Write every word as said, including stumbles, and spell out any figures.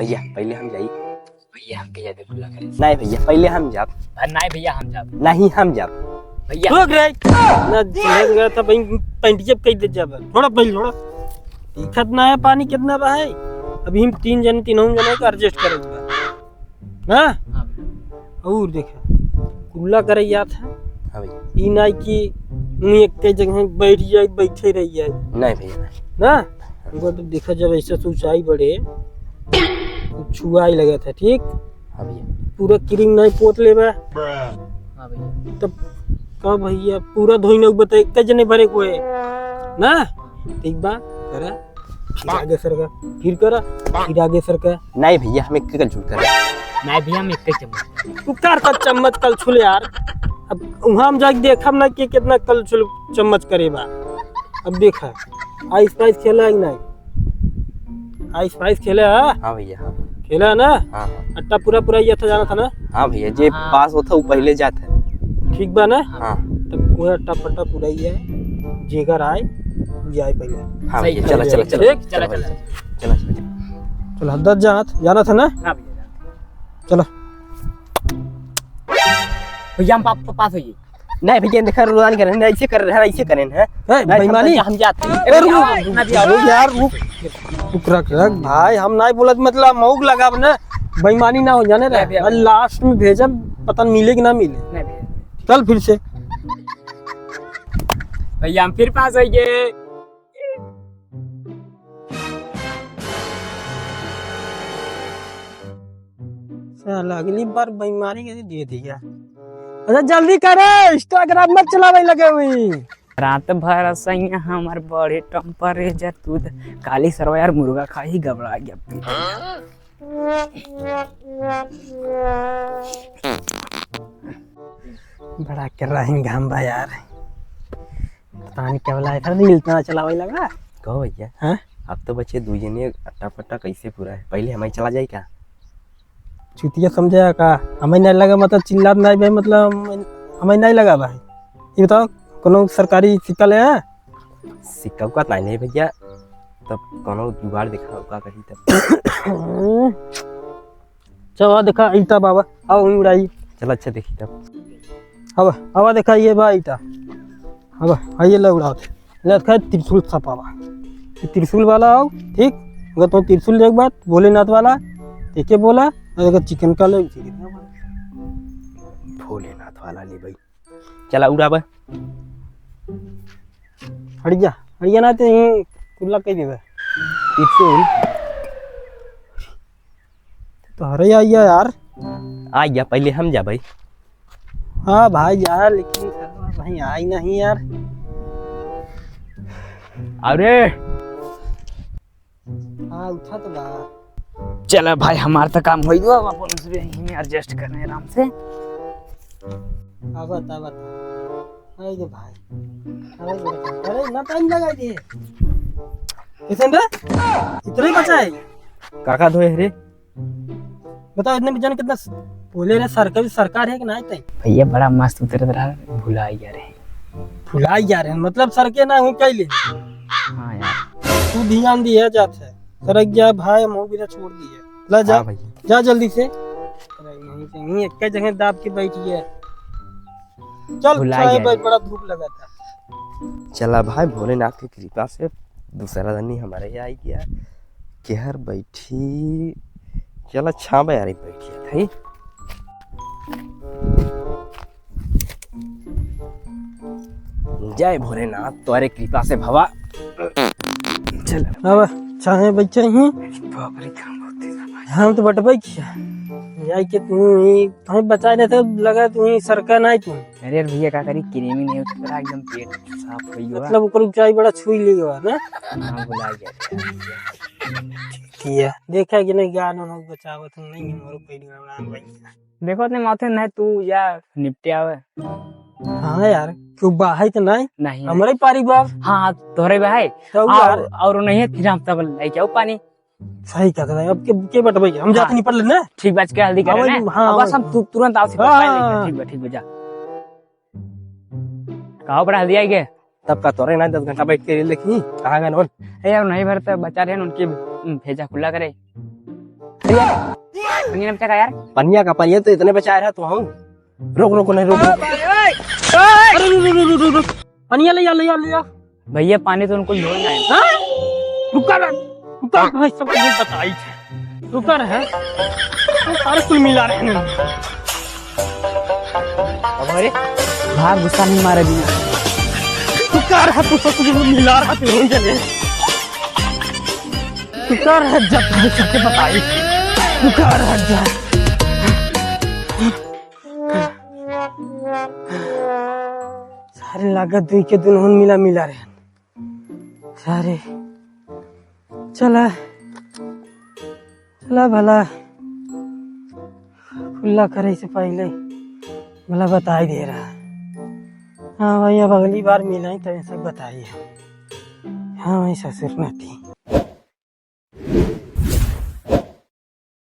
भैया, पहिले हम जाई। भैया, हम कहिया दे खुला करे। नहीं भैया, पहिले हम जाब। अरे नहीं भैया, हम जाब। नहीं, हम जाब। भैया। रुक रे। ना, समझ गया था भाई, पैंटिया कह दे जाब। थोड़ा पहिले, थोड़ा। दिखत ना है पानी कितना बा है। अभी हम तीन जने, तीनों जने का adjust करेंगे। ना? हाँ भैया। और देखा, कुल्ला करे जात है। हाँ भैया। ई नाई कि ऊँ एक के जगह बैठ जाए, बैठे रह जाए। नहीं भैया, नहीं। ना? हमको तो देखा, जब ऐसे से ऊंचाई बढ़े, तो छुआई लगा था, ठीक? हाँ भैया। पूरा क्रीम नहीं पोत लेबा। हाँ भैया। तब का भैया, पूरा धोई ना बता, एक जने भरे को है। ना? ठीक बा, करा। फिर आगे सरका, फिर करा, फिर आगे सरका। नहीं भैया, हम एक कल छूट करा। नहीं भैया, हम एक ही चम्मच। तू कर कर चम्मच कल छुले यार। अब वहाँ हम जाके देखब ना कि कितना कल छुल चम्मच करे बा। अब देखा, आइस पाइस खेला है कि नहीं? आइस पाइस खेले है? हाँ भैया, हाँ। खेला है ना? हाँ, हाँ। अट्टा पूरा पूरा ये था, जाना था ना? हाँ भैया, जे हाँ। पास होता वो पहिले जात है। ठीक बा ना? हाँ। तब कोई अट्टा पट्टा पूरा ही है, जेकर आए, जाए पहिले। हाँ सही भैया, चला, है। चला, चला, ठीक? चला, चला, चला। चला, चला, चला। चला, दस जात, जाना था ना? हाँ भैया, जाना। चला। भैया, हम पा-, पा-, पास होइए। नहीं भैया, देखा, रुलान करें, नहीं, ऐसे कर रहे हैं, ऐसे करें हैं। ए, नहीं, बेईमानी। हम, हम जाते हैं। ए, रुक, रुक, रुक यार, रुक। रुक, रख, रख, भाई, हम नहीं बोलत, मतलब, मऊक लगाब ना, बेईमानी ना हो, जाने रहे। नहीं भैया। और last में भेजब, पता नहीं मिले कि ना मिले। नहीं भैया। चल फिर से। भैया, हम फिर पास होइए। साला, अगली बार बेईमानी के दे दिया। अच्छा, जल्दी करे, Instagram मत चलावे लगे हुई। रात भर सैया हमर बढ़े temperature, तू त-, काली सरवा यार मुर्गा खाही, गबड़ा गया पेट। बड़ा कर रही घाम बा यार। पता नहीं क्या वाला है, reel इतना चलावे लगा। कहो भैया, हाँ? अब तो बचे दू जने, अट्टा पट्टा कैसे पूरा है? पहिले हमारी चला जाए क्या? चुतिया समझे का? हमें नहीं लगा, मतलब, चिल्लात नहीं भाई, मतलब, हमें नहीं लगा भाई। ये बताओ, कोनो सरकारी सिक्का ले आया? सिक्का उक्का तो नहीं, नहीं भैया, तब कोनो जुगाड़ दिखाओ, का कही तब। चल, आ देखा, ईटा बाबा, आओ, वहीं उड़ाई। चल, अच्छा, देखी तब। अब, अब देखा, ये बा ईटा। अब, आ ये ले उड़ाओ। ले, देखा, त्रिशूल छपावा। ये त्रिशूल वाला आओ, ठीक? अगर तुम त्रिशूल एक बात, भोलेनाथ वाला, ठीक है, बोला, और अगर चिकन का ले, चिकन का बोला। भोलेनाथ वाला ले भाई। चला, उड़ावा। हट जा, हट जा, ना तो यहीं कुल्ला कह देबे। त्रिशूल। तो हरे आइया यार। आइया, पहिले हम जा भाई। हाँ भाई यार, लेकिन भाई आई नहीं यार। अरे। हाँ, उठा तो बा। चला भाई, हमार तो काम होई गवा, अब अपन उसमें यहीं में adjust करने आराम से। आवत, आवत। आई गे भाई। अरे, अरे, ना time लगा दिए। किशन रे, इतने बचा है? काका धोए है रे? बताओ, इतने में जाने कितना स-, बोले रे, सरकार, सरकार है कि नहीं तय? भैया, बड़ा मस्त उतरत रहा, भुला गया रे। भुला गया रे, मतलब सरके ना हो कैले? हाँ यार। तू ध्यान दिया जात है, सरक गया भाई, हम बिना छोड़ दिए। ला जा, हाँ भैया। जा जल्दी से। अरे, यहीं से, यहीं एक जगह दाब के बैठ गया। चल, भुला चाहे गया भाई, रे। बड़ा धूप लगा था। चला भाई, भोलेनाथ की कृपा से दूसरा दनी हमारे यहाँ आई गया। केहर बैठी, चला छावे यार, बैठी है। जय भोलेनाथ, तोरे कृपा से भवा। चल। अब चाहे बच्चे ही। बाप रे, काम बहुत तेज है भाई। हम तो बटबे किया। जाए के तू ही, तू ही बचा देते, लगा तू ही सरका नहीं तू। अरे यार भैया, का करी, क्रीमी नहीं होता, एकदम पेट साफ हो गया। मतलब ऊपर ऊंचाई बड़ा छुई ले गया ना? हाँ, भुला गया। ठीक है, देखा कि नहीं, ज्ञान उन्होंने बचावत हूँ, नहीं, हमारे पेट गड़बड़ा भाई। देखो, अपने माथे नहीं, तू जा निपटे आवे। हाँ यार, क्यों बा है तो नहीं? नहीं, हमरे पारी बा। हाँ, हाँ, तोहरे बा है। तो और, यार। और नहीं है, फिर हम तब लेके आओ पानी। सही कहता है, अब के, के बटबे, हम जाते हाँ। निपट लेना। ठीक बात, के हल्दी करे हाँ, ना। हाँ, अब बस हाँ। हम तु-, तुरंत आओ से हाँ, पकड़ हाँ, लेंगे। हाँ। ठीक बा, ठीक बा, जा। कहाँ पर हल्दी आई के? तब का तोरे ना दस घंटा बैठ के reel देखी, कहाँ गए नोन? ए यार, नहीं भरता, बचा रहे उनकी, उम, भेजा खुला करे। पनिया ना बचा का यार? पनिया का, पनिया तो इतने बचाए रहा तू। हम रोक, रोक, नहीं, रोक, रोक। अरे, रुक, रुक, रुक, रुक, रुक। पनिया ले आ, ले आ, ले आ। भैया, पानी तो उनको ढोल जाए। हाँ? रुका रह, रुका, भाई, सब कुछ बताई थे। रुका रह। सारे कुल मिला रहे हैं। अरे, भाग, गुस्सा नहीं मारे बिना। रुका रह, तू सब कुछ मिला रहा, तू हो जले। रुका रह, जब भाई सबके बताई। रुका रह, जा। सारे लागत दुई के दुनहुन मिला मिला रहे। सारे चला, चला भला खुला करे से पहले भला बताई दे रहा। हाँ भाई, अब अगली बार मिलाई तब सब बताई हम। हाँ भाई, ससुर नाती।